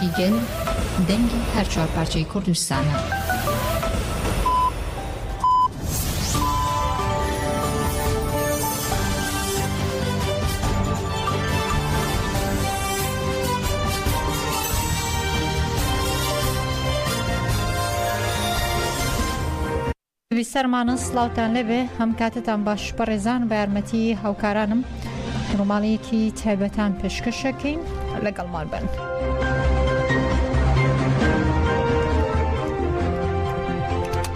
دەنگی گەل، دەنگی هەرچوار پارچەی کوردستانە. بیسەرمانن سڵاوتان لێبێ هەم کاتتان باش بەڕێزان بە یارمەتی هاوکارانم ڕووماڵیەکی تایبەتان پێشکەشەکەین لەگەڵمان بن.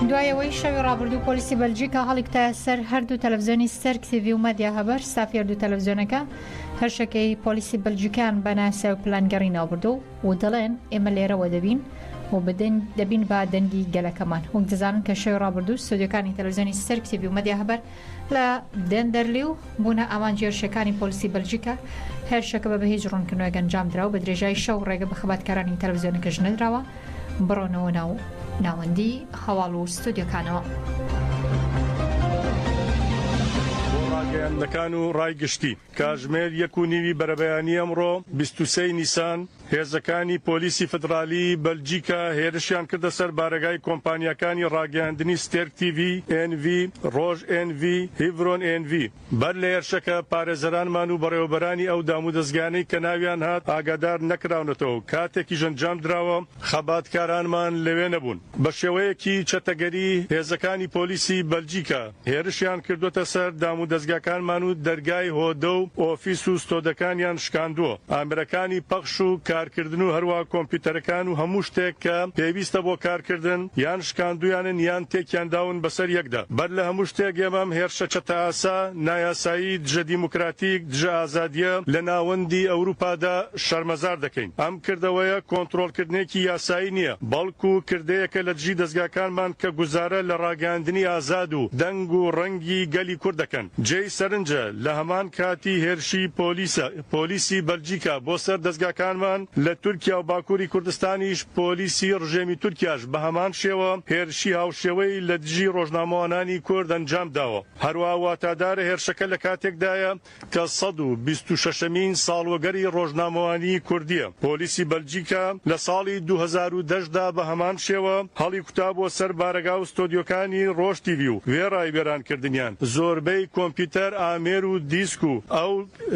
دوای ئەوەی شەوی ڕابردوو پۆلیسی بەلجیکا هەڵیکوتایە سەر هەردوو تەلەڤزیۆنی ستێرک تیڤی و مەدیا هەبەر ستافی هەردوو تەلەڤزیۆنەکە هێرشەکەی پۆلیسی بەلجیکایان بە نایاسایی و پلانگێڕی ناوبردوو و دەڵێن ئێمە لێرەوە دەبین و دەبین بە دەنگی گەلەکەمان. وەک دەزانن کە شەوی ڕابردوو ستۆدیۆکانی تەلەڤزیۆنی ستێرک تیڤی و مەدیا هەبەر لە دێندەرلیو بوونە ئامانجی هێرشەکانی پۆلیسی بەلجیکا، هێرشەکە بە بێ هیچ ڕوونکردنەوەیەک ئەنجامدرا و بە درێژایی شەو ڕێگە بە خەباتکارانی تەلەڤزیۆنەکەش نەدراوە بڕۆنەوە ناو ناوەندی هەواڵ و ستۆدیۆکانەوە. بۆ ڕاگەیاندنەکان و ڕای گشتی، کاژمێر یەک و نیوی بەرەبەیانی ئەمڕۆ 23 نیسان، هێزەکانی پۆلیسی فیدرالیی بەلجیکا هێرشیان کردە سەر بارەگای کۆمپانیاکانی ڕاگەیاندنی ستێرک تیڤی، ئێن ڤی، ڕۆژ ئێن ڤی، هیڤرۆن ئێن ڤی. بەر لە هێرشەکە پارێزەرانمان و بەڕێوەبەرانی ئەو دامودەزگایانەی کە ناویان هات ئاگادار نەکراونەتەوە و کاتێکیش ئەنجام دراوە خەباتکارانمان لەوێ نەبوون. بە شێوەیەکی چەتەگەری هێزەکانی پۆلیسی بەلجیکا هێرشیان کردووەتە سەر دامودەزگاکانمان و دەرگای هۆدە و ئۆفیس و ستۆدەکانیان شکاندووە، ئامێرەکانی پەخش و کارکردن و هەروەها کۆمپیوتەرەکان و هەموو شتێک کە پێویستە بۆ کارکردن یان شکاندوویانن یان تێکیان داون بەسەر یەکدا. بەر لە هەموو شتێک ئێمە ئەم هێرشە چەتەئاسا، نایاسایی، دژە دیموکراتیک، دژە ئازادییە لە ناوەندی ئەوروپادا شەرمەزار دەکەین. ئەم کردەوەیە کۆنترۆڵکردنێکی یاسایی نییە، بەڵکو کردەیەکە لە دژی دەزگاکانمان کە گوزارە لە ڕاگەیاندنی ئازاد و دەنگ و ڕەنگی گەلی کورد دەکەن. جێی سەرنجە لە هەمان کاتی هێرشی پۆلیسە پۆلیسی بەلجیکا بۆ سەر دەزگاکانمان لە تورکیا و باکوری کوردستانیش پۆلیسی ڕژێمی تورکیاش بە هەمان شێوە هێرشی هاوشێوەی لە دژی ڕۆژنامەوانانی کورد ئەنجام داوە. هەروەها واتادارە هێرشەکە لە کاتێکدایە کە 126 ەمین ساڵوەگەری ڕۆژنامەوانیی کوردییە، پۆلیسی بەلجیکا لە ساڵی 2010 دا بە هەمان شێوە هەڵیکوتابووە سەر بارەگا و ستۆدیۆکانی ڕۆژ تیڤی و وێڕای وێرانکردنیان، زۆربەی کۆمپیوتەر، ئامێر و دیسک و ئەو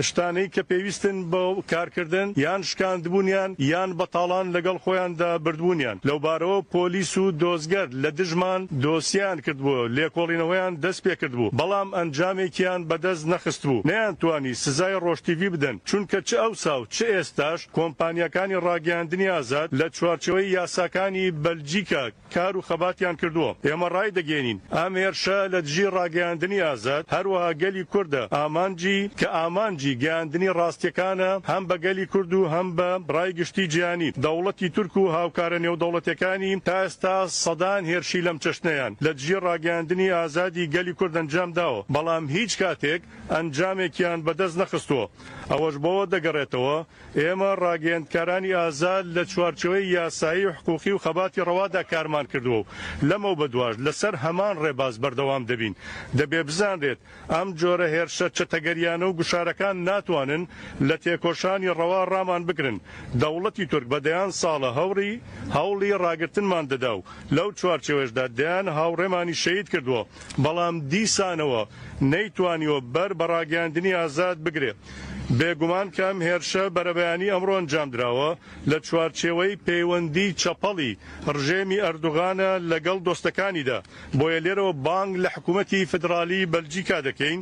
شتانەی کە پێویستن بۆ کارکردن یان شکاندبوونیان یان بە تاڵان لەگەڵ خۆیاندا بردبوونیان. لەوبارەوە پۆلیس و دۆزگەر لە دژمان دۆسیەیان کردبوو، لێکۆڵینەوەیان دەستپێکردبوو، بەڵام ئەنجامێکیان بەدەست نەخستبوو، نەیانتوانی سزای ڕۆژتیڤی بدەن، چونکە چ ئەوسا و چ ئێستاش کۆمپانیاکانی ڕاگەیاندنی ئازاد لە چوارچێوەی یاساکانی بەلجیکا کار و خەباتیان کردووە. ئێمە ڕایدەگەیەنین ئەم هێرشە لە دژی ڕاگەیاندنی ئازاد، هەروەها گەلی کوردە، ئامانجی کە ئامانجی گەیاندنی ڕاستیەکانە هەم بە گەلی کورد و هەم بە ڕای گشتی جیهانی. دەوڵەتی تورک و هاوکارە نێودەوڵەتیەکانی تا ئێستا سەدان هێرشی لەم چەشنەیان لە دژی ڕاگەیاندنی ئازادی گەلی کورد ئەنجام داوە، بەڵام هیچ کاتێک ئەنجامێکیان بەدەست نەخستووە. ئەوەش بۆوە دەگەڕێتەوە ئێمە ڕاگەیەندکارانی ئازاد لە چوارچێوەی یاسایی و حقوقی و خەباتی ڕەوادا کارمان کردووە و لەمەوبەدواش لەسەر هەمان ڕێباز بەردەوام دەبین. دەبێ بزانرێت ئەم جۆرە هێرشە چەتەگەریانە و گوشارەکان ناتوانن لە تێکۆشانی ڕەوا ڕامان بگرن. دەوڵەتی تورک بە دەیان ساڵە هەوڕی هەوڵی ڕاگرتنمان دەدا و لەو چوارچێوەیەشدا دەیان هاوڕێمانی شەهید کردووە، بەڵام دیسانەوە نەیتوانیوە بەر بە ڕاگەیاندنی ئازاد بگرێ. بێگومان کە ئەم هێرشە بەرەبەیانی ئەمڕۆ ئەنجامدراوە لە چوارچێوەی پەیوەندی چەپەڵی ڕژێمی ئەردوغانە لەگەڵ دۆستەکانیدا، بۆیە لێرەوە بانگ لە حکومەتی فیدرالی بەلجیکا دەکەین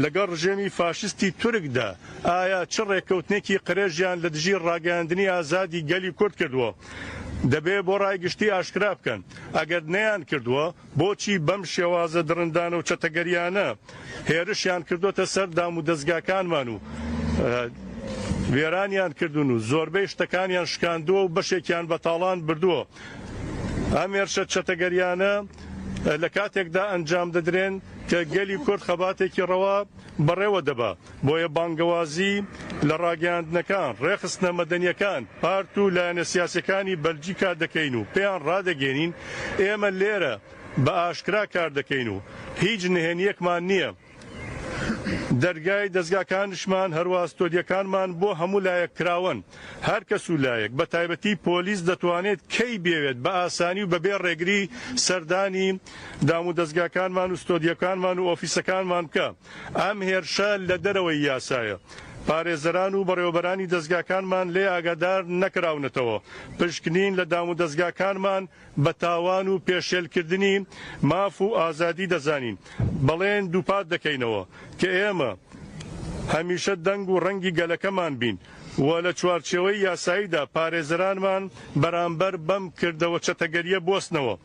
لەگەڵ ڕژێمی فاشستی تورکدا ئایا چ ڕێککەوتنێکی قرێژیان لە دژی ڕاگەیاندنی ئازادی گەلی کورد کردووە دەبێ بۆ ڕای گشتی ئاشکرا بکەن ئەگەر نەیانکردووە بۆچی بەم شێوازە دڕندانە و چەتەگەریانە هێرشیان کردۆتە سەر دامودەزگاکانمان و وێرانیان کردوون و زۆربەی شتەکانیان شکاندووە و بەشێکیان بە تاڵان بردووە. ئەم هێرشە چەتەگەریانە لە کاتێکدا ئەنجام دەدرێن کە گەلی کورد خەباتێکی ڕەوا بەڕێوە دەبا. بۆیە بانگەوازی لە ڕاگەیاندنەکان، ڕێکخستنە مەدەنییەکان، پارت و لایەنە سیاسییەکانی بەلجیکا دەکەین و پێیان ڕادەگەیەنین ئێمە لێرە بە ئاشکرا کار دەکەین و هیچ نهێنییەکمان نییە. دەرگای دەزگاکانشمان هەروا ستۆدیەکانمان بۆ هەموو لایەک کراوەن. هەر کەس و لایەک بە تایبەتی پۆلیس دەتوانێت کەی بێوێت بە ئاسانی و بەبێ ڕێگری سەردانی دامودەزگاکانمان و ستۆدیۆکانمان و ئۆفیسەکانمان بکا. ئەم هێرشە لە دەرەوەی یاسایە. پارێزەران و بەڕێوەبەرانی دەزگاکانمان لێ ئاگادار نەکراونەتەوە. پشکنین لە دامودەزگاکانمان بە تاوان و پێشێلکردنی ماف و ئازادی دەزانین. بەڵێن دووپات دەکەینەوە کە ئێمە هەمیشە دەنگ و ڕەنگی گەلەکەمان بین و لە چوارچێوەی یاساییدا پارێزەرانمان بەرامبەر بەم کردەوە چەتەگەرییە بوەستنەوە.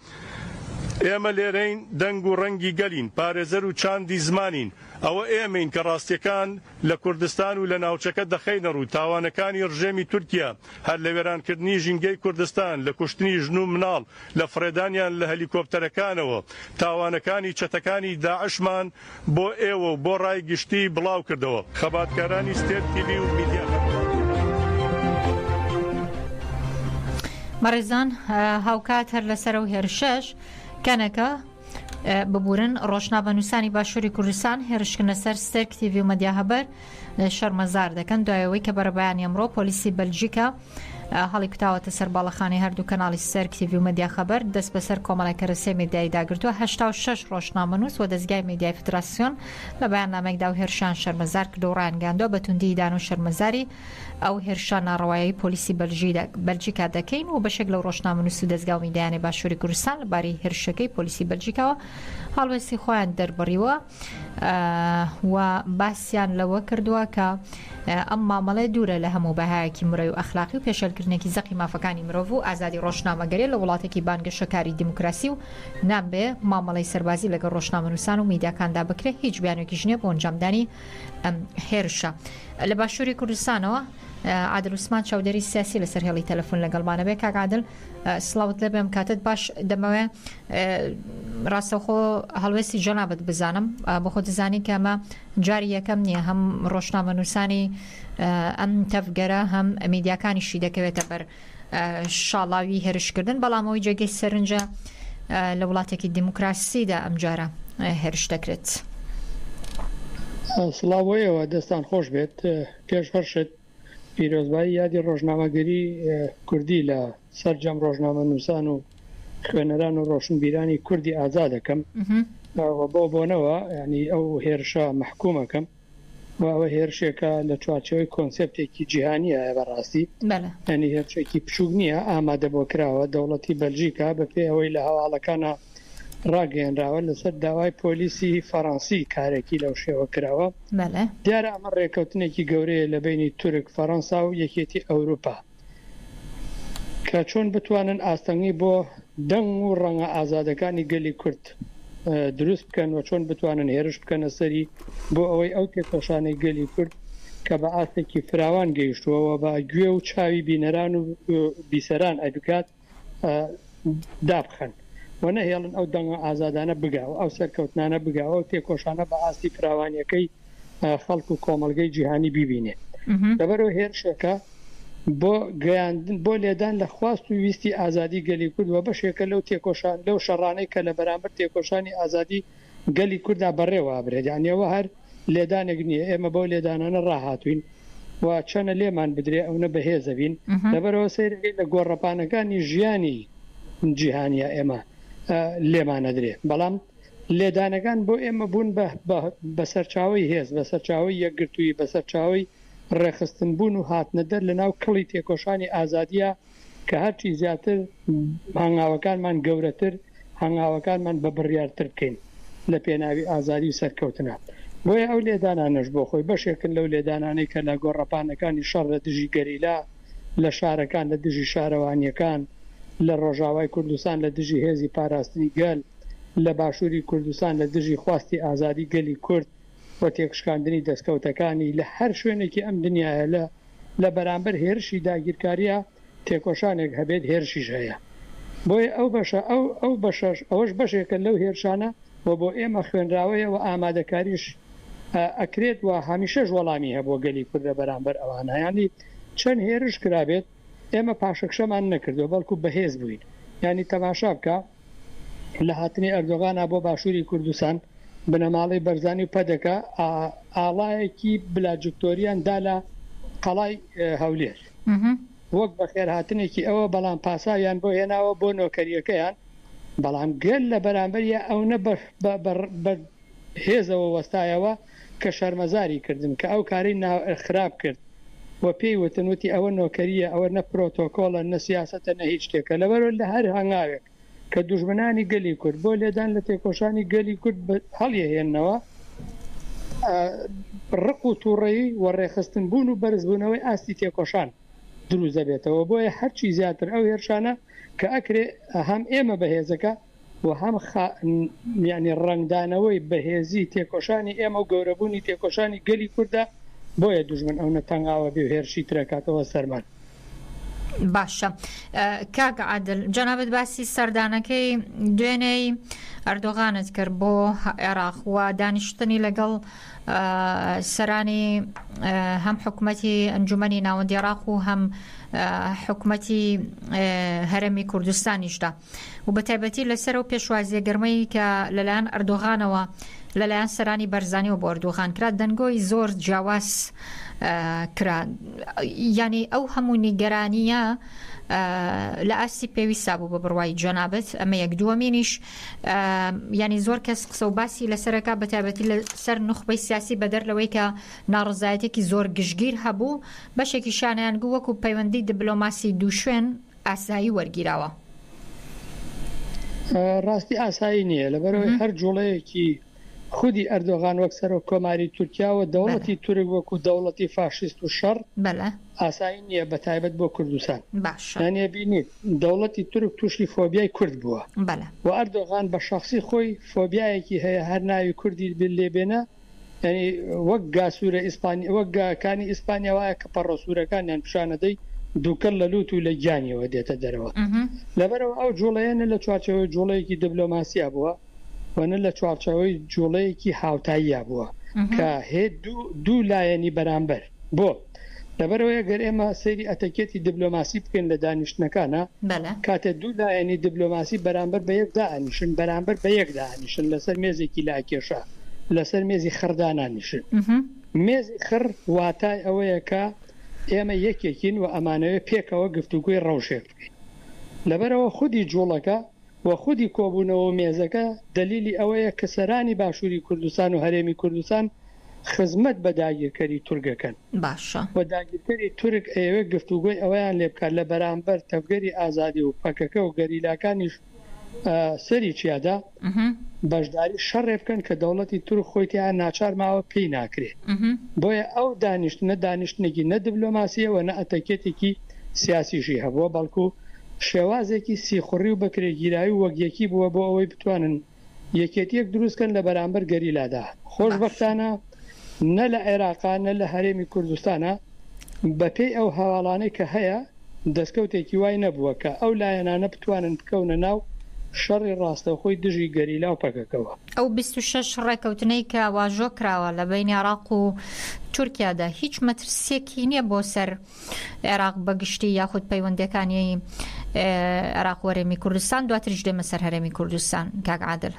ئێمە لێرەین، دەنگ و ڕەنگی گەلین، پارێزەر و چاندی زمانین. ئەوە ئێمەین کە ڕاستییەکان لە کوردستان و لە ناوچەکە دەخەینە ڕوو، تاوانەکانی ڕژێمی تورکیا هەر لە وێرانکردنی ژینگەی کوردستان، لە کوشتنی ژن و مناڵ، لە فڕێدانیان لە هەلیکۆپتەرەکانەوە، تاوانەکانی چەتەکانی داعشمان بۆ ئێوە و بۆ ڕای گشتی بڵاو کردەوە. خەباتکارانی ستێرک تیڤی و میدیا بەڕێزان هاوکات هەر لەسەر ئەو هێرشەش کەنەکە ببورن ڕۆژنامەنووسانی باشووری کوردستان هێرشکردنە سەر ستێرک تیڤی و مەدیا هەبەر شەرمەزار دەکەن دوای ئەوەی کە بەرەبەیانی ئەمڕۆ پۆلیسی بەلجیکا هەڵی کوتاوەتە سەر باڵەخانەی هەردوو کەناڵی ستێرک تیڤی و مەدیا خەبەر دەست بەسەر کۆمەڵێک کەرەسەی میدیایی داگرتووە 86 ڕۆژنامەنووس و دەزگای میدیای فدراسیۆن لە بەیاننامەیەکدا ئەو هێرشیان شەرمەزار کردو و ڕایانگەیاندووە بە توندی ئیدانە و شەرمەزاری ئەو هێرشە ناڕەوایەی پۆلیسی بەلجیکا دەکەین و بەشێک لەو ڕۆژنامەنووس و دەزگا و میدیایانەی باشووری کوردستان لەبارەی هێرشەکەی پۆلیسی بەلجیکاوە هەڵوێستی خۆیان دەربڕیوە و باسیان لەوە کردووە کە ئەم مامەڵەیە دوورە لە هەموو بەهایەکی مرۆی و ئەخلاقی و پێشێلکردنێکی زەقی مافەکانی مرۆڤ و ئازادی ڕۆژنامەگەریە لە وڵاتێکی بانگەشەکاری دیموکراسی و نابێ مامەڵەی سەربازی لەگەڵ ڕۆژنامەنووسان و میدیاکاندا بکرێ هیچ بیانوێکیش نییە بۆ ئەنجامدانی ئەم هێرشە. لە باشووری کوردستانەوە عادل عوسمان چاودێری سیاسی لەسەر هێڵی تەلەفۆن لەگەڵمانە بێ کاک عادل سڵاوت لێبێ ئەم کاتت باش دەمەوێ ڕاستەوخۆ هەڵوێستی جەنابت بزانم بۆ خۆ دەزانی کە ئەمە جاری یەکەم نییە هەم ڕۆژنامەنووسانی ئەم تەڤگەرە هەم میدیاکانیشی دەکەوێتە بەر شاڵاوی هێرشکردن بەڵام ئەوەی جێگەی سەرنجە لە وڵاتێکی دیموکراسیدا ئەمجارە هێرش دەکرێت. سڵاو بۆ ئێوە دەستان خۆش بێت پێش هەر شت پیرۆزبایی یادی ڕۆژنامەگەری کوردی لە سەرجەم ڕۆژنامەنووسان و خوێنەران و ڕۆشنبیرانی کوردی ئازا دەکەم و بەو بۆنەوە یانی ئەو هێرشە مەحکوم ئەکەم و ئەوە هێرشێکە لە چوارچێوەی کۆنسێپتێکی جیهانییە بەڕاستی یانی هێرشێکی بچووک نییە ئامادە بۆ کراوە دەوڵەتی بەلجیکا بەپێی ئەوەی لە هەواڵەکانە ڕاگەیەنراوە لەسەر داوای پۆلیسی فەڕەنسی کارێکی لەو شێوە کراوە. دیارە ئەمە ڕێکەوتنێکی گەورەیە لە بەینی تورک، فەڕەنسا و یەکێتی ئەوروپا کە چۆن بتوانن ئاستەنگی بۆ دەنگ و ڕەنگە ئازادەکانی گەلی کورد دروست بکەن و چۆن بتوانن هێرش بکەنە سەری بۆ ئەوەی ئەو تێکۆشانەی گەلی کورد کە بە ئاستێکی فراوان گەیشتووە و بە گوێ و چاوی بینەران و بیسەران ئەبگات دابخەن و نەهێڵن ئەو دەنگە ئازادانە بگا و ئەو سەرکەوتنانە بگا و ئەو تێکۆشانە بە ئاستی فراوانیەکەی خەڵک و کۆمەڵگەی جیهانی بیبینێ. لەبەرئەوە هێرشێکە بۆ گەیاندن بۆ لێدان لە خواست و ویستی ئازادی گەلی کورد و بەشێکە لەو تێکۆشان لەو شەڕانەی کە لە بەرامبەر تێکۆشانی ئازادی گەلی کوردا بەڕێوە ئەبرێت یانی ئەوە هەر لێدانێک نییە ئێمە بەو لێدانانە ڕاهاتووین و چەنە لێمان بدرێ ئەونە بەهێز ئەبین لەبەرئەوە سەیرەکەی لە گۆڕەپانەکانی ژیانی جیهانیا ئێمە لێمان ئەدرێ بەڵام لێدانەکان بۆ ئێمە بوون بە بە سەرچاوەی هێز بە سەرچاوەی یەکگرتوویی بە سەرچاوەی ڕێکخستن بوون و هاتنەدەر لە ناو کڵی تێکۆشانی ئازادییا کە هەرچی زیاتر هەنگاوەکانمان گەورەتر، هەنگاوەکانمان بە بڕیارتر بکەین لە پێناوی ئازادی و سەرکەوتنا. بۆیە ئەو لێدانانەش بۆ خۆی بەشێکن لەو لێدانانەی کە لە گۆڕەپانەکانی شەڕ لە دژی گەریلا، لە شارەکان لە دژی شارەوانییەکان، لە ڕۆژاوای کوردستان لە دژی هێزی پاراستنی گەل، لە باشووری کوردستان لە دژی خواستی ئازادی گەلی کورد و تێکشکاندنی دەستکەوتەکانی، لە هەر شوێنێکی ئەم دنیایە لە لە بەرامبەر هێرشی داگیرکارییا تێکۆشانێک هەبێت هێرشیش هەیە. بۆیە ئەو بەشە ئەو ئەو بەشەش ئەوەش بەشێکە لەو هێرشانە و بۆ ئێمە خوێنراوەیە و ئامادەکاریش ئەکرێت و هەمیشەش وەڵامی هەبووە گەلی کورد لە بەرامبەر ئەوانە. یانی چەند هێرش کرابێت ئێمە پاشەکشەمان نەکردووە بەڵکو بەهێز بووین. یانی تەماشا بکە لە هاتنی ئەردۆغانا بۆ باشووری کوردستان. بنەماڵەی بەرزانی و پەدەکە ئاڵایەکی بلاجکتۆریان دا لە قەڵای هەولێر وەک بەخێرهاتنێکی ئەوە، بەڵام پاساویان بۆ هێناوە بۆ نۆکەریەکەیان، بەڵام گەل لە بەرامبەریا ئەونە بە هێزەوە وەستایەوە کە شەرمەزاری کردن کە ئەو کارەی خراپ کرد و پێی وتن وتی ئەوە نۆکەریە ئەوە نە پرۆتۆکۆڵە نە سیاسەتە نە هیچ شتێکە لەبەرئەوە لە هەر هەنگاوێک کە دوژمنانی گەلی کورد بۆ لێدان لە تێکۆشانی گەلی کورد هەڵیەهێننەوە ڕق و توڕەیی و ڕێکخستن بوون و بەرزبوونەوەی ئاستی تێکۆشان دروست دەبێتەوە بۆیە هەرچی زیاتر ئەو هێرشانە کە ئەکرێ هەم ئێمە بەهێزەکە و هەم یانی ڕەنگدانەوەی بەهێزی تێکۆشانی ئێمە و گەورەبوونی تێکۆشانی گەلی کوردە، بۆیە دوژمن ئەونە تەنگاوە بێ و هێرشی تر ئەکاتەوە سەرمان. باشە کاک عادل جەنابت باسی سەردانەکەی دوێنێی ئەردۆغانت کرد بۆ عێراق و دانیشتنی لەگەڵ سەرانی هەم حکوومەتی ئەنجومەنی ناوەندی عێراق و هەم حکوومەتی هەرێمی کوردستانیشدا. و بەتایبەتی لەسەر ئەو پێشوازیە گەرمەی کە لەلایەن ئەردۆغانەوە لەلایەن سەرانی بەرزانیەوە بۆ ئەردۆغان کرا دەنگۆی زۆر جیاواز کرا یعنی ئەو هەموو نیگەرانیە لە ئاستی پێویستا بوو بە بڕوای جەنابەت ئەمە یەک دووەمینیش ینی زۆر کەس قسە و باسی لەسەرەکە بە تایبەتی لەسەر نوخبەی سیاسی بەدەر لەوەی کە ناڕزایەتێکی زۆر گشتگیر هەبوو بەشێکی شانیان گو وەکو پەیوەندی دیبلۆماسی دووشوێن ئاسایی وەرگیراوە. ڕاستی ئاسایی نییە، لەبەرئەوەی هەر جوڵەیەکی خودی ئەردۆغان وەک سەرۆک کۆماری تورکیا و دەوڵەتی تورک وەکو دەوڵەتی فاشیست و شەڕ ئاسایی نییە بە تایبەت بۆ کوردستان. یانی ئەبینیت دەوڵەتی تورک تووشی فۆبیای کورد بووە و ئەردۆغان بە شەخسی خۆی فۆبیایەکی هەیە هەر ناوی کوردی لێ بێنە یانی وەک گا سوورە ئیسپانی وەک گا کانی ئیسپانیا وایە کە پەڕۆ سوورەکانیان پیشانەدەی دووکەڵ لە لووت و لە گیانیەوە دێتە دەرەوە لەبەرئەوە ئەو جوڵەیە نە لە چوارچێوەی جوڵەیەکی دبلۆماسیا بووە و نە لە چوارچێوەی جوڵەیەکی هاوتاییا بووە کە هێ دوو لایەنی بەرامبەر بۆ لەبەرئەوەی گەر ئێمە سەیری ئەتەکێتی دبلۆماسی بکەین لە دانیشتنەکانا کاتێ دوو لایەنی دبلۆماسی بەرامبەر بە یەک دائەنیشن بەرامبەر بە یەک دائەنیشن لەسەر مێزێکی لاکێشە لەسەر مێزی خڕ دانانیشن مێزی خڕ واتای ئەوەیە کە ئێمە یەکێکین و ئەمانەوێ پێکەوە گفتوگۆی ڕەوشێک بکەین لەبەرئەوە خودی جوڵەکە و خودی کۆبوونەوە و مێزەکە دەلیلی ئەوەیە کە سەرانی باشووری کوردستان و هەرێمی کوردستان خزمەت بە داگیرکەری تورک ئەکەن باشە. و داگیرکەری تورک ئەیەوێت گفتوگۆی ئەوەیان لێ بکات لە بەرامبەر تەڤگەری ئازادی و پەکەکە و گەریلاکانیش سەری چیادا بەشداری شەڕێ بکەن کە دەوڵەتی تورک خۆی تیا ناچار ماوە پێی ناکرێ. بۆیە ئەو دانیشتنە دانیشتنێکی نە دبلۆماسیە و نە ئەتەکێتێکی سیاسیشی هەبووە بەڵکو شێوازێکی سیخوڕی و بەکرێگیراوی وەک یەکی بووە بۆ ئەوەی بتوانن یەکێتیەک دروست کەن لە بەرامبەر گەریلادا. خۆشبەختانە نە لە عێراقا نە لە هەرێمی کوردستانا بە پێی ئەو هەواڵانەی کە هەیە دەستکەوتێکی وای نەبووە کە ئەو لایەنانە بتوانن بکەونە ناو شەڕی ڕاستەوخۆی دژی گەریلا و پەکەکەوە. ئەو 26 ڕێکەوتنەی کە واژۆ کراوە لە بەینی عێراق و تورکیادا هیچ مەترسیەکی نیە بۆ سەر عێراق بە گشتی یاخود پەیوەندیەکانی عێراق و هەرێمی کوردستان دواتریش دێمە سەر هەرێمی کوردستان کاک عادل.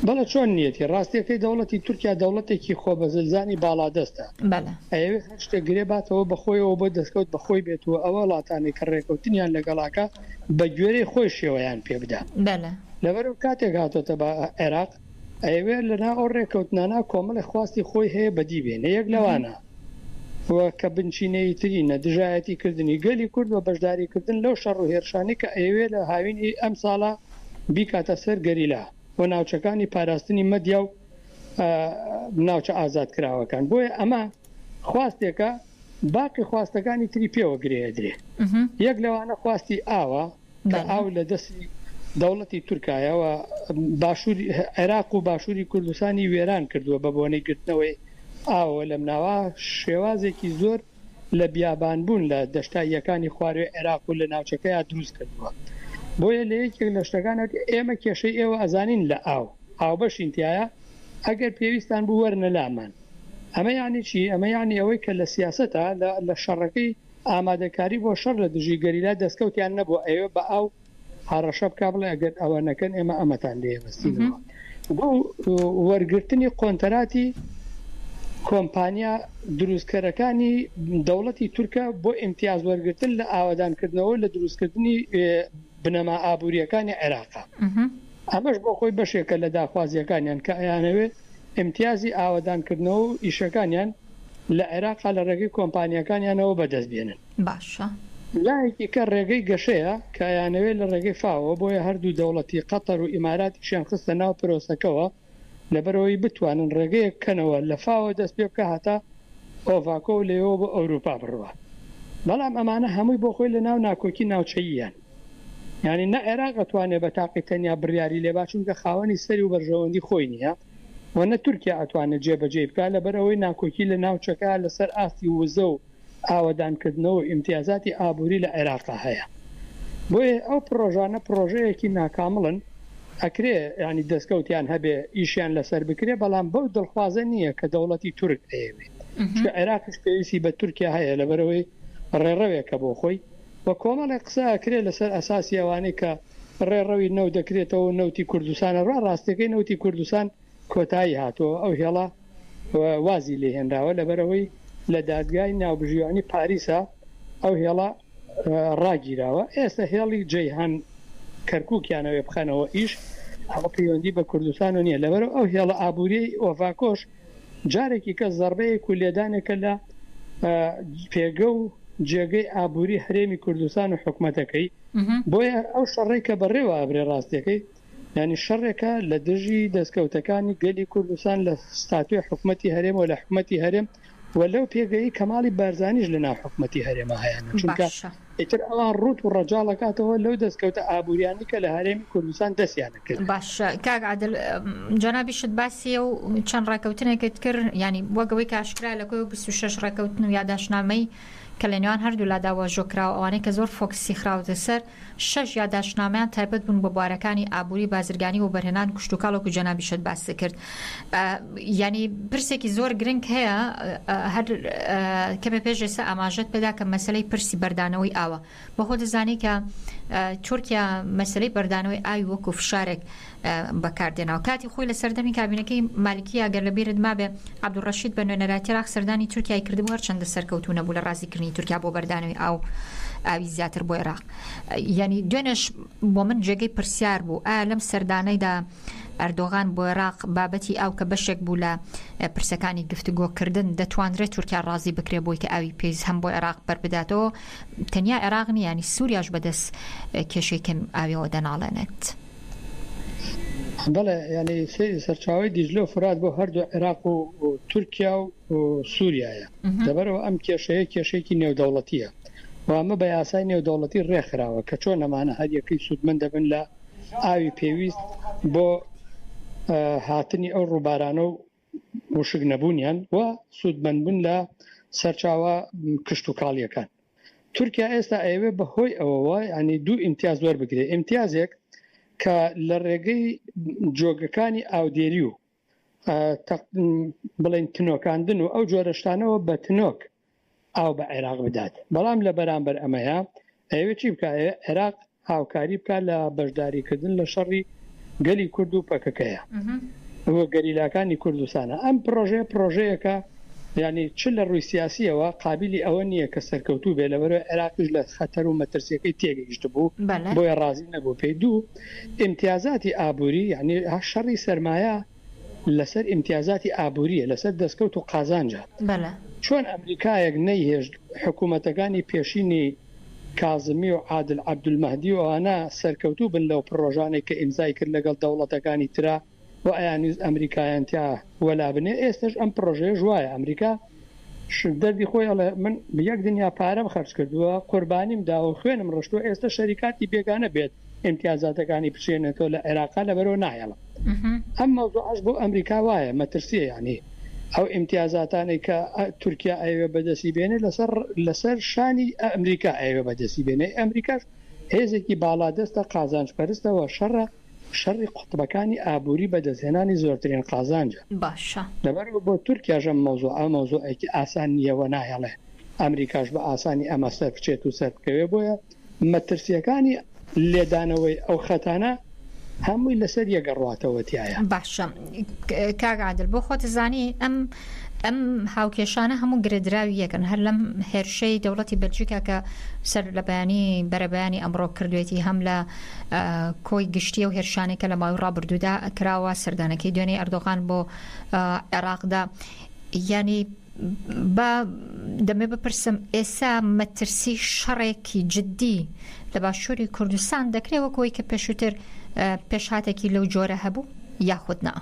بەڵێ چۆن نیەتی ڕاستیەکەی دەوڵەتی تورکیا دەوڵەتێکی خۆبەزلزانی باڵادەستە بەلێ. ئەیەوێ هەر شتێک گرێ باتەوە بە خۆیەوە بۆ دەستکەوت بە خۆی بێت و ئەوە ڵاتانەی کە ڕێکەوتنیان لەگەڵاکا بە گوێرەی خۆی شێوەیان پێ بدا بەلێ. لەبەرئەوە کاتێک هاتۆتە بە عێراق ئەیەوێ لەناو ئەو ڕێکەوتنانە کۆمەڵێک خواستی خۆی هەیە بەدی بێنێ یەک لەوانە و کە بنچینەییترینە، دژایەتی کردنی گەلی کورد و بەشداری کردن لەو شەڕ و هێرشانەی کە ئەیەوێ لە هاوینی ئەمساڵا بیکاتە سەر گەریلا و ناوچەکانی پاراستنی مەدیا و ناوچە ئازادکراوەکان. بۆیە ئەمە خواستێکە باقی خواستەکانی تری پێوە گرێ ئەدرێ. یەک لەوانە خواستی ئاوە کە ئاو لە دەستی دەوڵەتی تورکایە و باشووری عێراق و باشووری کوردستانی وێران کردووە بە بۆنەی گرتنەوەی ئاوەوە لەم ناوە شێوازێکی زۆر لە بیابان بوون لە دەشتاییەکانی خواروێ عێراق و لە ناوچەکەیا دروست کردووە بۆیە لە یەکێک لە شتەکان ئێمە کێشەی ئێوە ئەزانین لە ئاو هاوبەشین تیایا ئەگەر پێویستان بوو وەرنە لامان ئەمە یانی چی ئەمە یانی ئەوەی کە لە سیاسەتا لە شەڕەکەی ئامادەکاری بۆ شەڕ لە دژی گەریلا دەستکەوتیان نەبووە ئەیەوێ بە ئاو هەڕەشە بکا بڵێ ئەگەر ئەوە نەکەن ئێمە ئەمەتان لێ ئەبەستینەوە. بۆ وەرگرتنی قۆنتەراتی کۆمپانیا دروستکەرەکانی دەوڵەتی تورکە بۆ ئیمتیاز وەرگرتن لە ئاوەدانکردنەوە لە دروستکردنی بنەما ئابوورییەکانی عێراقە. ئەمەش بۆ خۆی بەشێکە لە داخوازییەکانیان کە ئەیانەوێت ئیمتیازی ئاوەدانکردنەوە و ئیشەکانیان لە عێراقا لە ڕێگەی کۆمپانیاکانیانەوە بەدەست بێنن. باشە. لایەکی کە ڕێگەی گەشەیە کە ئەیانەوێت لە ڕێگەی فاوەوە، بۆیە هەردوو دەوڵەتی قەتەر و ئیماراتیشیان خستە ناو پرۆسەکەوە لەبەرئەوەی بتوانن ڕێگەیەک بکەنەوە لە فاوە دەست پێ بکا هەتا ئۆڤاکۆ و لەوێوە بۆ ئەوروپا بڕوا. بەڵام ئەمانە هەمووی بۆ خۆی لە ناو ناکۆکی ناوچەییان. یانی نە عێراق ئەتوانێ بە تاقی تەنیا بڕیاری لێ با چونکە خاوەنی سەری و بەرژەوەندی خۆی نییە و نە تورکیا ئەتوانێ جێبەجێی بکا لەبەرئەوەی ناکۆکی لە ناوچەکە لەسەر ئاستی وزە و ئاوەدانکردنەوە و ئیمتیازاتی ئابووری لە عێراقا هەیە. بۆیە ئەو پڕۆژانە پڕۆژەیەکی ناکامڵن، ئەکرێ یانی دەستکەوتیان هەبێ ئیشیان لەسەر بکرێ، بەڵام بەو دڵخوازە نییە کە دەوڵەتی تورک ئەیەوێ. چونکە عێراقیش پێویستی بە تورکیا هەیە لەبەرئەوەی ڕێڕەوێکە بۆ خۆی و کۆمەڵێک قسە ئەکرێ لەسەر ئەساسی ئەوانەی کە ڕێڕەوی نەوت دەکرێتەوە و نەوتی کوردستان ئەڕوا، ڕاستیەکەی نەوتی کوردستان کۆتایی هاتووە ئەو هێڵە وازی لێ هێنراوە لەبەرئەوەی لە دادگای ناوبژیوانی پاریسا ئەو هێڵە ڕاگیراوە ئێستا هێڵی جەیهان کەرکوکیانەوەێ بخەنەوە ئیش ئەوە پەیوەندی بە کوردستانەوە نییە لەبەرئەو ئەو هێڵە ئابووریەی ئۆڤاکۆش جارێکی کە زەڕبەیەک و لێدانێکە لە پێگە و جێگەی ئابووری هەرێمی کوردستان و حکومەتەکەی بۆیە ئەو شەڕەی کە بەڕێوە ئەبرێ ڕاستیەکەی یانی شەڕێکە لە دژی دەستکەوتەکانی گەلی کوردستان لە ستاتۆی حکومەتی هەرێم و لە حکومەتی هەرێم و لەو پێگەی کەماڵی بارزانیش لە ناو حکومەتی هەرێما هەیانە چونکە باشە. ئیتر ئەوان ڕووت و ڕەجاڵ ئەکاتەوە لەو دەستکەوتە ئابووریانەی کە لە هەرێمی کوردستان دەستیان ئەکرد. باشە کاک عادل جەنابیشت باسی ئەو چەند ڕێکەوتنێکت کرد یانی وەک ئەوەی کە ئاشکرایە لە کۆی 26 ڕێکەوتن و یاداشتنامەی کە لە نێوان هەردوولادا واژۆ کراوە ئەوانەی کە زۆر فۆکسی خراوەتە سەر شەش یاداشتنامەیان تایبەت بوون بە بوارەکانی ئابووری، بازرگانی، وەبەرهێنان، کشتوکاڵ وەکو جەنابیشت باست کرد. یانی پرسێکی زۆر گرنگ هەیە هەر کەمێ پێش ئێستا ئاماژەت پێدا کە مەسەلەی پرسی بەردانەوەی ئاوە. بە خۆ دەزانی کە تورکیا مەسەلەی بەردانەوەی ئاوی وەکو فشارێک بەکاردێناوە. کاتی خۆی لە سەردەمی کابینەکەی مالکیە گەر لە بیرت مابێ عەبدولڕەشید بە نوێنەرایەتی عێراق سەردانی تورکیای کردبوو هەرچەندە سەرکەوتوو نەبوو لە ڕازیکردنی تورکیا بۆ بەردانەوەی ئاو ئاوی زیاتر بۆ عێراق. یانی دوێنێش بۆ من جێگەی پرسیار بوو ئایا لەم سەردانەیدا ئەردۆغان بۆ عێراق بابەتی ئاو کە بەشێک بوو لە پرسەکانی گفتوگۆکردن دەتوانرێت تورکیا ڕازی بکرێت بۆی کە ئاوی پێویست هەم بۆ عێراق بەربداتەوە تەنیا عێراق نییە ینی سووریاش بەدەست کێشەی کەم ئاویەوە دەناڵێنێت. بەڵێ یانی سەیری سەرچاوەی دیجلە و فورات بۆ هەردوو عێراق و تورکیا و سووریایە لەبەرئەوە ئەم کێشەیە کێشەیەکی نێودەوڵەتییە و ئەمە بە یاسای نێودەوڵەتی ڕێکخراوە کە چۆن ئەمانە هەریەکەی سوودمەند دەبن لە ئاوی پێویست بۆ هاتنی ئەو ڕووبارانە و وشک نەبوونیان و سوودمەندبوون لە سەرچاوە کشتوکاڵییەکان. تورکیا ئێستا ئەیەوێ بە هۆی ئەوەوە یانی دوو ئیمتیاز وەربگرێ، ئیمتیازێک کە لە ڕێگەی جۆگەکانی ئاودێری و بڵێن تنۆکاندن و ئەو جۆرە شتانەوە بە تنۆک ئاو بە عێراق بدات، بەڵام لە بەرامبەر ئەمەیە ئەیەوێت چی بکات؟ ئەیەوێت عێراق هاوکاری بکات لە بەشداریکردن لە شەڕی گەلی کورد و پەکەکەیە و گەریلاکانی کوردستانە. ئەم پڕۆژەیە پڕۆژەیەکە یانی چ لە ڕووی سیاسییەوە قابیلی ئەوە نییە کە سەرکەوتوو بێت، لەبەرئەوەی عێراقیش لە خەتەر و مەترسییەکەی تێگەیشتبوو، بۆیە ڕازی نەبوو پێی. دوو، ئیمتیازاتی ئابووری یانی شەڕی سەرمایە لەسەر ئیمتیازاتی ئابوورییە، لەسەر دەستکەوت و قازانجە. چۆن ئەمریکایەک نەیهێشت حکوومەتەکانی پێشینی کازمی و عادل عەبدولمەهدی و ئەوانە سەرکەوتوو بن لەو پڕۆژانەی کە ئیمزای کرد لەگەڵ دەوڵەتەکانی ترا و ئەیانویست ئەمریکایان تیا وەلا بنێ، ئێستەش ئەم پڕۆژەیەش وایە ئەمریکا دەردی خۆی ئەڵێ من یەک دنیا پارەم خەرج کردووە، قوربانیم داوە و خوێنم ڕشتووە، ئێستە شەریکاتی بێگانە بێت ئیمتیازاتەکانی بچێنێتەوە لە عێراقا لەبەرئەوە ناهێڵم. ئەم مەوزوعەش بۆ ئەمریکا وایە مەترسیە یانی ئەو ئیمتیازاتانەی کە تورکیا ئەیەوێ بەدەستی بێنێ لەسەر لەسەر شانی ئەمریکا ئەیەوێ بەدەستی بێنێ ئەمریکاش هێزێکی باڵادەستە قازانج پەرستە و شەڕە شەڕی قوتبەکانی ئابووری بەدەستهێنانی زۆرترین قازانجە باشە. لەبەرئەوە بۆ تورکیاش ئەم مەوزوعە مەوزوعێکی ئاسان نییە و ناهێڵێ ئەمریکاش بە ئاسانی ئەمە سەر بچێت و سەر بکەوێ بۆیە مەترسییەکانی لێدانەوەی ئەو خەتانە. هەمووی لەسەر یەک ئەڕواتەوە تیایا. باشە کاک عادل بۆ خۆت زانی ئەم ئەم هاوکێشانە هەموو گرێدراوی یەکن هەر لەم هێرشەی دەوڵەتی بەلجیکا کە سەر لە بەیانی بەرەبەیانی ئەمڕۆ کردوێتی هەم لە کۆی گشتیە و هێرشانێک کە لە ماوەی ڕابردوودا کراوە سەردانەکەی دوێنێ ئەردۆغان بۆ عێراقدا ینی با دەمێ بپرسم ئێسا مەترسی شەڕێکی جددی لە باشووری کوردستان دەکرێت وەک ئەوەی کە پێشووتر پێشهاتێکی لەو جۆرە هەبوو یاخود نا؟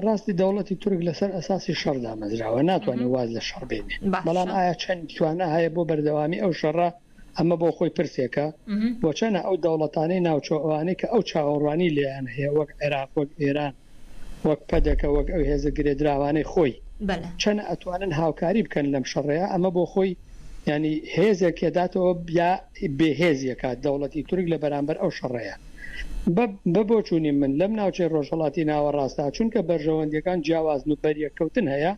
ڕاستی دەوڵەتی تورک لەسەر ئەساسی شەڕ دامەزراوە، ناتوانێت واز لە شەڕ بێنێ، بەڵام ئایا چەند توانا هەیە بۆ بەردەوامی ئەو شەڕە، ئەمە بۆ خۆی پرسێکە، بۆ چەنە ئەو دەوڵەتانەی ناوچە و ئەوانەی کە ئەو چاوەڕوانی لێیان هەیە وەک عێراق، وەک ئێران، وەک پەدەکە، وەک ئەو هێزە گرێدراوانەی خۆی، چەنە ئەتوانن هاوکاری بکەن لەم شەڕەیا، ئەمە بۆ خۆی یانی هێزێک ئەداتەوە یا بێ هێزی ئەکات دەوڵەتی تورک لە بەرامبەر ئەو شەڕەیا. بە بە بۆچوونی من لەم ناوچەی ڕۆژهەڵاتی ناوەڕاستدا چونکە بەرژەوەندیەکان جیاوازن و بەریەککەوتن هەیە،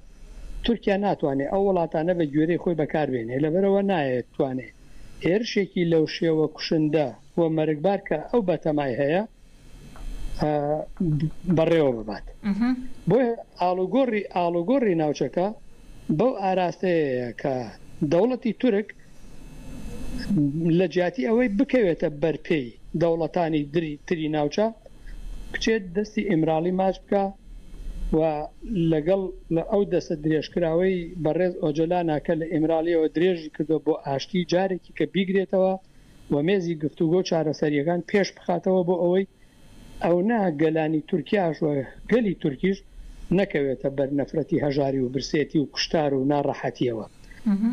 تورکیا ناتوانێ ئەو وڵاتانە بە گوێرەی خۆی بەکار بێنێ لەبەرئەوە نایەتوانێ هێرشێکی لەو شێوە کوشندە و مەرگبار کە ئەو بەتەمای هەیە بەڕێوە ببات. بۆیە ئاڵوگۆڕی ئاڵوگۆڕی ناوچەکە بەو ئاراستەیەیە کە دەوڵەتی تورک لە جیاتی ئەوەی بکەوێتە بەرپێی دەوڵەتانی تری ناوچە، بچێت دەستی ئیمراڵی ماچ بکا و لەگەڵ ئەو دەستە درێژکراوەی بەڕێز ئۆجەلانا کە لە ئیمراڵیەوە درێژی کردوە بۆ ئاشتی جارێکی کە بیگرێتەوە و مێزی گفتوگۆ و چارەسەرییەکان پێش بخاتەوە بۆ ئەوەی ئەونا گەلانی تورکیاش و گەلی تورکیش نەکەوێتە بەر نەفرەتی هەژاری و برسێتی و کوشتار و ناڕەحەتییەوە.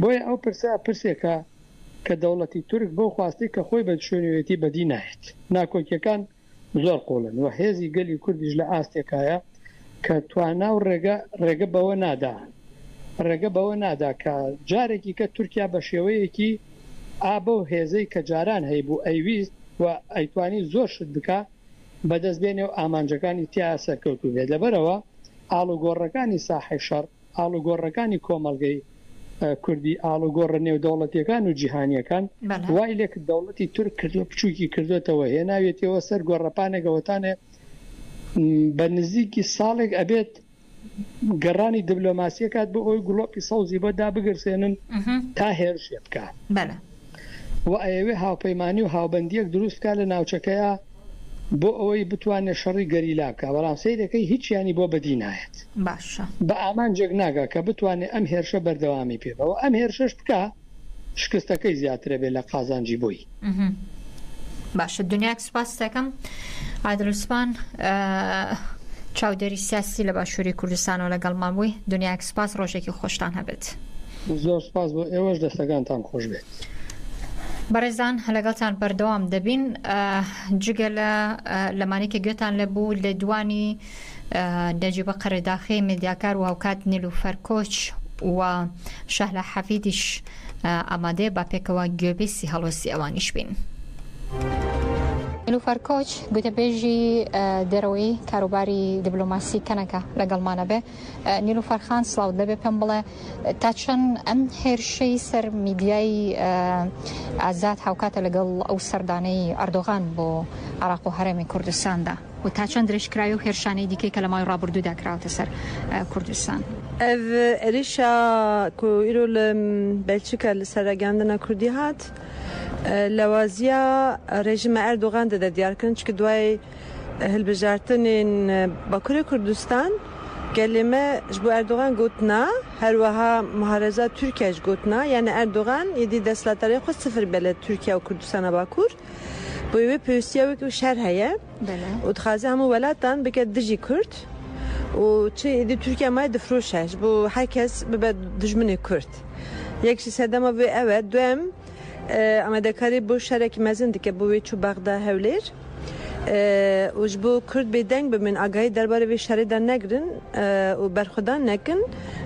بۆیە ئەو پرسە پرسێکە کە دەوڵەتی تورک بەو خواستەی کە خۆی بە شوێنیوێتی بەدی نایەت. ناکۆکییەکان زۆر قووڵن و هێزی گەلی کوردیش لە ئاستێکایە کە توانا و ڕێگە ڕێگە بەوە نادا ڕێگە بەوە نادا کە جارێکی کە تورکیا بە شێوەیەکی ئا بەو هێزەی کە جاران هەیبوو ئەیویست و ئەیتوانی زۆر شت بکا بەدەست بێنێ و ئامانجەکانی تیا سەرکەوتوو بێت لەبەرئەوە ئاڵوگۆڕەکانی ساحەی شەڕ ئاڵوگۆڕەکانی کۆمەڵگەی کوردی، ئاڵوگۆڕە نێودەوڵەتییەکان و جیهانییەکان وای لێکرد دەوڵەتی تورک کردووە بچووکی کردووەتەوە هێناویەتیەوە سەر گۆڕەپانێک ئەوەتانێ بە نزیکی ساڵێک ئەبێت گەڕانی دبلۆماسیە کات بۆ ئەوەی گڵۆپی سەوزی بۆ دابگرسێنن تا هێرشێ بکا و ئەیەوێ هاوپەیمانی و هاوبەندیەک دروست بکا لە ناوچەکەیا بۆ ئەوەی بتوانێت شەڕی گەریلا بکا بەڵام سەیرەکەی هیچیانی بۆ بەدی نایەت باشە. بە ئامانجێک ناگا کە بتوانێت ئەم هێرشە بەردەوامی پێ بە و ئەم هێرشەش بکا شکستەکەی زیاترە بێ لە قازانجی بۆی. باشە دنیاک سپاست دەکەم عادل عوسمان چاودێری سیاسی لە باشووری کوردستانەوە لەگەڵمان بووی دنیاک سپاس ڕۆژێکی خۆشتان هەبێت. زۆر سپاس بۆ ئێوەش دەستەکانتان خۆش بێت. بەڕێزان لەگەڵتان بەردەوام دەبین جگە لە لەمانەی کە گوێتان لێ بوو لێدوانی نەجیبە قەرەداخی مێدیاکار و هاوکات نیلوفەر کۆچ و شەهلا حەفیدیش ئامادەیە با پێکەوە گوێبیستی هەڵوێستی ئەوانیش بین. نیلوفەر کۆچ گوتەبێژی دەرەوەی کاروباری دیبلۆماسی کەنەکە لەگەڵمانە بێ. نیلوفەر خان سڵاوت لەبێ پێم بڵێ تا چەند ئەم هێرشەی سەر میدیای ئازاد هاوکاتە لەگەڵ ئەو سەردانەی ئەردۆغان بۆ عراق و هەرێمی کوردستاندا و تا چەند درێژکراوی و هێرشانەی دیکەی کە لە ماوەی ڕابردوودا کراوەتە سەر کوردستان؟ ئەڤ ئێریشا کو ئیرۆ لە بەلچیکا li ser ragihandina Kurdî hat, lewaziya rejîma Erdogan dide diyarkirin çunku dwayê Hilbijartinên Bakurê Kurdistan gelê me ji bo Erdogan got na, her wiha muhareza Tirkiye ji got na. Yani Erdogan êdî desthilatdarê xwe sifir be li Tirkiye û Kurdistana Bakur. Bo wê pêwîstiya wê ku şer heye û dixwaze hemû welatan bike dijî Kurd û çi êdî Tirkiye maye difiroşe ji bo her kes bibe dijminê Kurd. Yek ji sedema vê ew e. Duem Amadekarî bo şerekî mezin dike bo wê çû Bexda Hewlêr û ji bo Kurd bêdeng bimîn agahî derbarê vê şerê de negrin û berxwedan nekin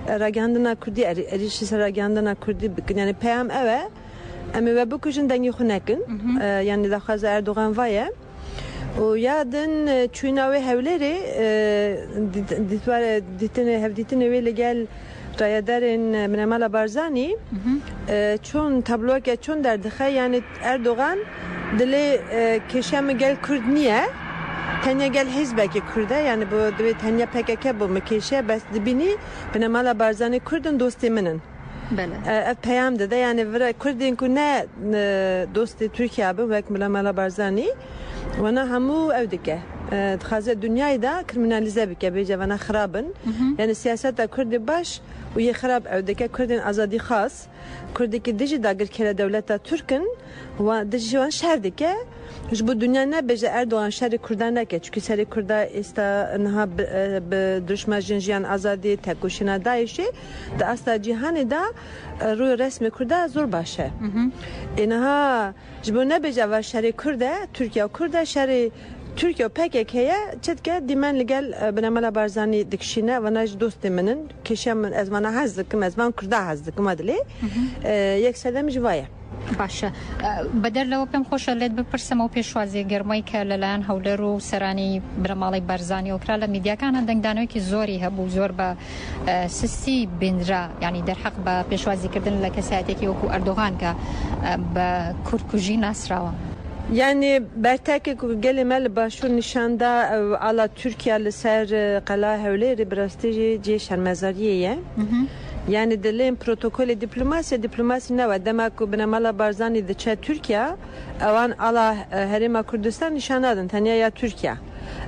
ragihandina Kurdî êrîşî ser ragihandina Kurdî bikin. Yanî peyam ew e em ê we bikujin dengê xwe nekin. Yanî daxwaza Erdogan va ye. Û ya din çûyîna wê Hewlêrê dîtinê hevdîtinê wê li gel rayedarên Binemala Barzanî çon tabloyeke çon derdixe yanî Erdogan دلێ کێشە من گەل کورد نییە تەنیا گەل حیزبێکی کوردە یعنی بۆ دەبێ تەنیا پەکەکە بۆ من کێشەیە بەس دبینی بنەماڵە بارزانی کوردن دۆستی منن ئەڤ پەیام دەدە یعنی ڤرە کوردێن کو نە دۆستی تورکیا بن وەک بنەماڵە بارزانی وەنا هەموو ئەو دکە دخوازێ دنیای دا کرمینالیزە بکە بێجە وەنا خرابن یعنی سیاسەتە کوردی باش و یê خراب ئەو دکە کوردên ئازادیخواز کوردێکی دژی داگیرکەرە دەولەتا تورکن و دژی وان شەر دکە ji bo dunya nebêje Erdogan şerê Kurdan neke çunkî serê Kurda êsta niha bi dirûşma Jin Jiyan Azadî tekoşîna DAIŞê di asta cîhanê de rûyê resmê Kurda zor baş e. Ê niha Ji bo nebêje eva şerê Kurd e, Tirkiye û Kurd e, şerê Tirkiye û pkk ye, çi dike dîmen li gel binemala Barzanî dikişîne, vana ji dostên min in, kêşeya min ez vana hez dikim, ez van Kurda hez dikim a dilê yek sedem ji va ye. باشە بەدەر لەوە پێم خۆشە لێت بپرسم ئەو پێشوازیە گەرمەی کە لەلایەن هەولێر و سەرانی بنەماڵەی بارزانیەوە کرا لە میدیاکانە دەنگدانەوەیەکی زۆری هەبوو زۆر بە سستی بینرا یانی دەرحەق بە پێشوازی کردن لە کەسایەتێکی وەکو ئەردۆغان کە بە کورد کوژی ناسراوە. یانی بەرتەکێک و گەلێ me li Başûr nîşan da ew ala Tirkiya li ser qela Hewlêrê bi rastî jî cihê şermezariyê ye. Yanî dilên protokolê dîplomasî dîplomasî newe dema ku binemala Barzanî diçe Tirkiya ewan ala Herêma Kurdistan nîşan nadin tenya ya Tirkiya.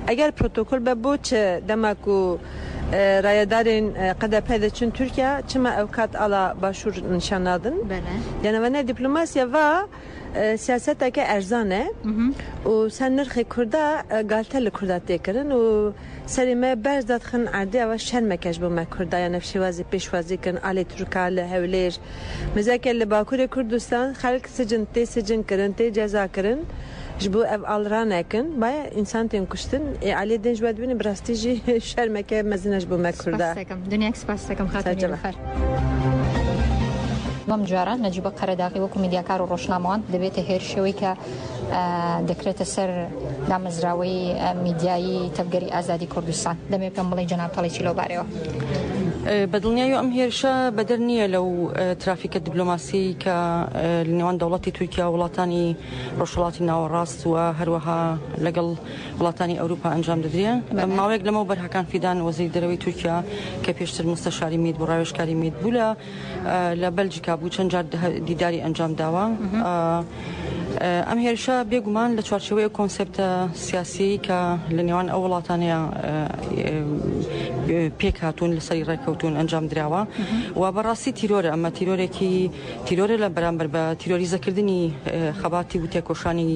Eger protokol be bo çi dema ku rayedarên QDP diçin Tirkiya çima ew kat ala Başûr nîşan nadin? Yani ve ne dîplomasiye va siyaseteke erzan e û ser nirxê Kurda galte li Kurda tê kirin û serê me berz dadixin erdê ewa şermeke ji bo me Kurda ya nefşêwazî pêşwazî kirin alê Tirka li Hewlêr mizeke li Bakurê Kurdistan xelk sicin tê sicin kirin tê ceza kirin. Ji bo ev al ranekin baye însan tên kuştin ê aliyê din ji we dibînin bi rastî jî şermeke mezin e ji bo me Kurda. Spas dikim. Dunyak spas dikim xatûn Nîlufer. بەم جارە نەجیبە قەرەداغی وەکو میدیاکار و ڕۆژنامەوان دەبێتە هێرشەوەی کە دەکرێتە سەر دامەزراوەی میدیایی تەڤگەری ئازادی کوردستان. دەمەوێت پێم بڵێی جەناب تەڵی چی لەو بارەیەوە؟ بە دڵنیایی ئەم هێرشە بەدەر نییە لەو ترافیکە دیبلۆماسیەی کە لە نێوان دەوڵەتی تورکیا و وڵاتانی ڕۆژهەڵاتی ناوەڕاست و هەروەها لەگەڵ وڵاتانی ئەوروپا ئەنجام دەدرێ. ماوەیەک لەمەوبەر هاکان فیدان وەزیری دەرەوەی تورکیا کە پێشتر موستەشاری میت بوو، ڕاوێژکاری میت بوو لە لە بەلجیکا بوو چەند جار دیداری ئەنجام داوە. ئەم هێرشە بێگومان لە چوارچێوەی ئەو کۆنسێپتە سیاسیەی کە لە نێوان ئەو وڵاتانەیە پێکهاتوون لەسەری ڕێککەوتوون ئەنجام دراوە و بەڕاستی تیرۆرە ئەمە تیرۆرێکی تیرۆرە لە بەرامبەر بە تیرۆریزەکردنی خەباتی و تێکۆشانی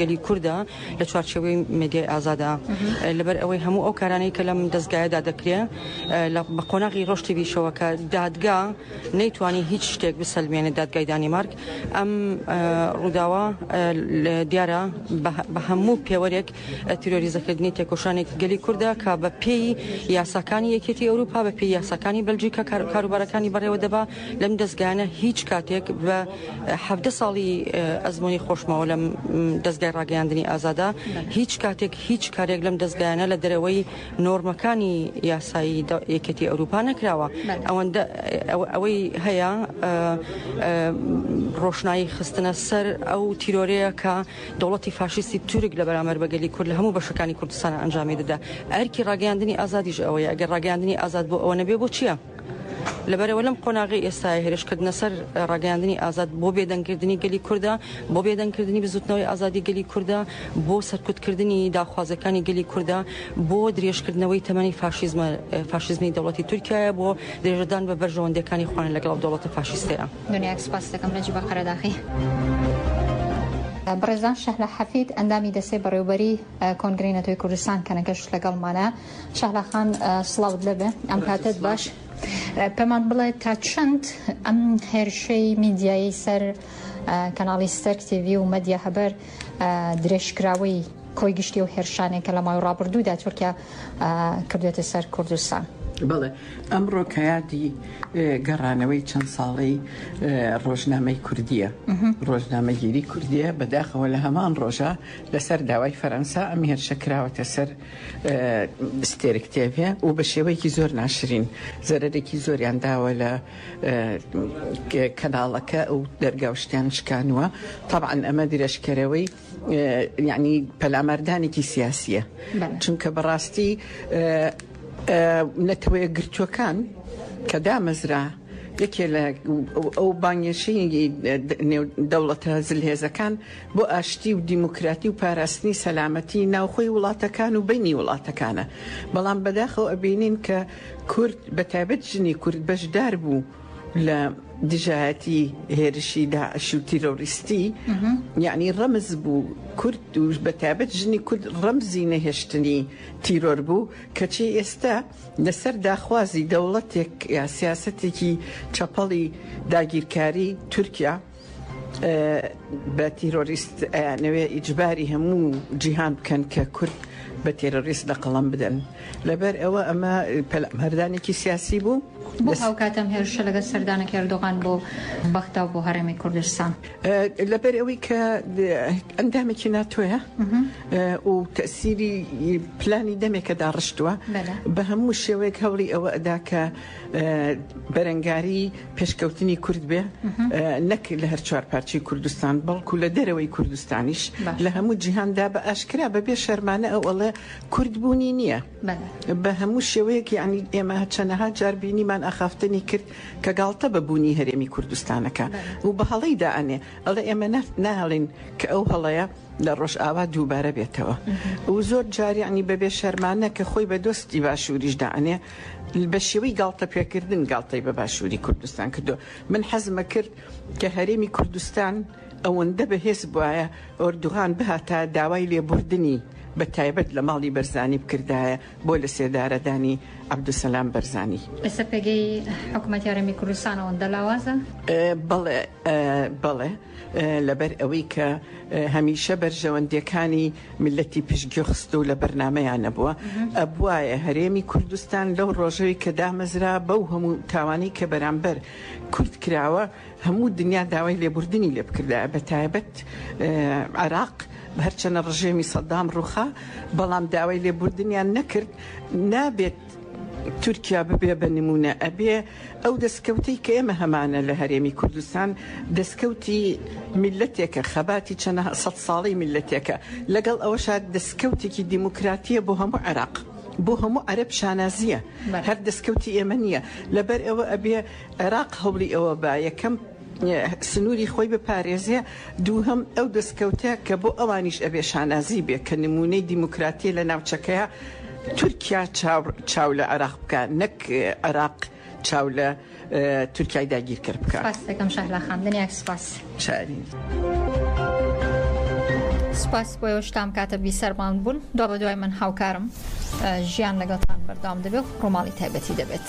گەلی کوردە لە چوارچێوەی مێدیای ئازادا لەبەر ئەوەی هەموو ئەو کارانەی کە لەم دەزگایەدا دەکرێ لە بە قۆناغی ڕۆژ تیڤیشەوە کە دادگا نەیتوانی هیچ شتێک بسەلمێنێت دادگای دانیمارک ئەم ڕووداوە دیارە بە هەموو پێوەرێک تیرۆریزەکردنی تێکۆشانێک گەلی کوردە کە بە پێی یاساکانی یەکێتی ئەوروپا بە پێی یاساکانی بەلجیکا کاروبارەکانی بەڕێوە دەبا لەم دەزگایانە هیچ کاتێک بە 17 ساڵی ئەزموونی خۆشمەوە لەم دەزگای ڕاگەیاندنی ئازادا هیچ کاتێک هیچ کارێک لەم دەزگایانە لە دەرەوەی نۆرمەکانی یاسایی یەکێتی ئەوروپا نەکراوە ئەوەندە ئەوەی هەیە ڕۆشنایی خستنە سەر ئەو تیرۆرەیە کە دەوڵەتی فاشیستی تورک لە بەرامبەر بە گەلی کورد لە هەموو بەشەکانی کوردستان ئەنجامی دەدا ئەرکی ڕاگەیاندنی ئازادیش ئەوەیە ئەگەر ڕاگەیاندنی ئازاد بۆ ئەوە نەبێ بۆ چییە؟ لەبەرئەوە لەم قۆناغەی ئێستایا هێرشکردنە سەر ڕاگەیاندنی ئازاد بۆ بێدەنگکردنی گەلی کوردە، بۆ بێدەنگکردنی بزوتنەوەی ئازادی گەلی کوردە، بۆ سەرکوتکردنی داخوازیەکانی گەلی کوردە، بۆ درێژکردنەوەی تەمەنی فاشیزمە فاشیزمی دەوڵەتی تورکیایە، بۆ درێژەدان بە بەرژەوەندیەکانی خۆیان لەگەڵ ئەو دەوڵەتە فاشیستەیە. دنیایەک سوپاست دەکەم نەجیبە قەرەداخی. بەڕێزان شەهلا حەفید ئەندامی دەستەی بەڕێوەبەری کۆنگرەی نەتەوەی کوردستان کەنەکەش لەگەڵمانە. شەهلا خان سڵاوت لێبێ ئەم کاتەت باش پێمان بڵێ تا چەند ئەم هێرشەی میدیایی سەر کەناڵی ستەرک تیڤی و مەدیا هەبەر درێژکراوەی کۆی گشتی و هێرشانێک کە لە ماوەی ڕابردوودا تورکیا کردوێتە سەر کوردستان. بەڵێ ئەمڕۆ کە یادی گەڕانەوەی چەند ساڵەی ڕۆژنامەی کوردیە ڕۆژنامەگیری کوردیە بەداخەوە لە هەمان ڕۆژە لەسەر داوای فەرەنسا ئەم هێرشە کراوەتە سەر ستێرک تێڤێ و بە شێوەیەکی زۆر ناشرین زەرەرێکی زۆریان داوە لە کەناڵەکە و دەرگا و شتیان شکانووە تەبعەن ئەمە درێژکەرەوەی یعنی پەلاماردانێکی سیاسیە چونکە بەڕاستی نەتەوەیە گرتووەکان کە دامەزرا یەکێ لە ئەو بانگێشەی دەوڵەتە زلهێزەکان بۆ ئاشتی و دیموکراتی و پاراستنی سەلامەتی ناوخۆی وڵاتەکان و بینی وڵاتەکانە بەڵام بەداخەوە ئەبینین کە کورد بە تایبەت ژنی کورد بەشدار بوو لە دژایەتی هێرشی داعش و تیرۆریستی یعنی ڕەمز بوو کورد و بە تایبەت ژنی کورد ڕەمزی نەهێشتنی تیرۆر بوو کەچی ئێستا لەسەر داخوازی دەوڵەتێک یا سیاسەتێکی چەپەڵی داگیرکاری تورکیا بە تیرۆریست ئەیانەوێ ئیجباری هەموو جیهان بکەن کە کورد بە تێرۆریست لە قەڵەم بدەن لەبەر ئەوە ئەمە پەلاماردانێکی سیاسی بوو. بۆ هاوکات ئەم هێرشە لەگەڵ سەردانەکەی ئەردۆغان بۆ بەغدا و بۆ هەرێمی کوردستان؟ لەبەر ئەوەی کە ئەندامێکی ناتۆیە و تەسیری پلانی دەمێکە داڕشتووە بە هەموو شێوەیەک هەوڵی ئەوە ئەدا کە بەرەنگاری پێشکەوتنی کورد بێ نەک لە هەر چوارپارچەی کوردستان بەڵکو لە دەرەوەی کوردستانیش لە هەموو جیهاندا بە ئاشکرا بە بێ شەرمانە ئەو ئەڵێ کورد بوونی نییە بە هەموو شێوەیەک یعنی ئێمە چەنەها جار بینیمان ئاخافتنی کرد کە گاڵتە بە بوونی هەرێمی کوردستانەکە و بە هەڵەی دائەنێ ئەڵێ ئێمە ناهێڵین کە ئەو هەڵەیە لە ڕۆژئاوا دووبارە بێتەوە و زۆر جار یعنی بەبێ شەرمانە کە خۆی بە دۆستی باشووریش دائەنێ بە شێوەی گاڵتە پێکردن گاڵتەی بە باشووری کوردستان کردووە. من حەزمە کرد کە هەرێمی کوردستان ئەوەندە بەهێز بوایە ئۆردوغان بهاتایە داوای لێبوردنی بە تایبەت لە ماڵی بەرزانی بکردایە بۆ لە سێدارەدانی عەبدولسەلام بەرزانی. ئێستا پێگەی حکومەتی هەرێمی کوردستان ئەوەندە لاوازە؟ بەڵێ بەڵێ لەبەر ئەوەی کە هەمیشە بەرژەوەندیەکانی میللەتی پشتگوێ خستوە و لە بەرنامەیا نەبووە، ئەبوایە هەرێمی کوردستان لەو ڕۆژەوی کە دامەزرا بەو هەموو تاوانەی کە بەرامبەر کورد کراوە هەموو دنیا داوای لێبوردنی لێ بکردایە بە تایبەت عێراق هەرچەنە ڕژێمی سەدام ڕوخا بەڵام داوای لێبوردنیان نەکرد نابێت تورکیا ببێ بە نمونە ئەبێ ئەو دەسکەوتەی کە ئێمە هەمانە لە هەرێمی کوردستان دەسکەوتی میللەتێکە خەباتی چەنەها سەد ساڵەی میللەتێکە لەگەڵ ئەوەشا دەسکەوتێکی دیموکراتیە بۆ هەموو عێراق بۆ هەموو عەرەب شانازیە هەر دەسکەوتی ئێمە نییە لەبەر ئەوە ئەبێ عێراق هەوڵی ئەوە با یەکەم سنووری خۆی بپارێزێ، دووهەم ئەو دەستکەوتە کە بۆ ئەوانیش ئەبێ شانازی بێ کە نموونەی دیموکراتیە لە ناوچەکەیا، تورکیا چاو لە عێراق بکا نەک عێراق چاو لە تورکیای داگیرکەر بکا. سپاست دەکەم شەهلا خان دنیاک سپاس. شارین. سپاس بۆ ئێوەش تام کاتە بیسەرمان بوون. دوابەدوای من هاوکارم ژیان لەگەڵتان بەردەوام دەبێت و ڕووماڵی تایبەتی دەبێت.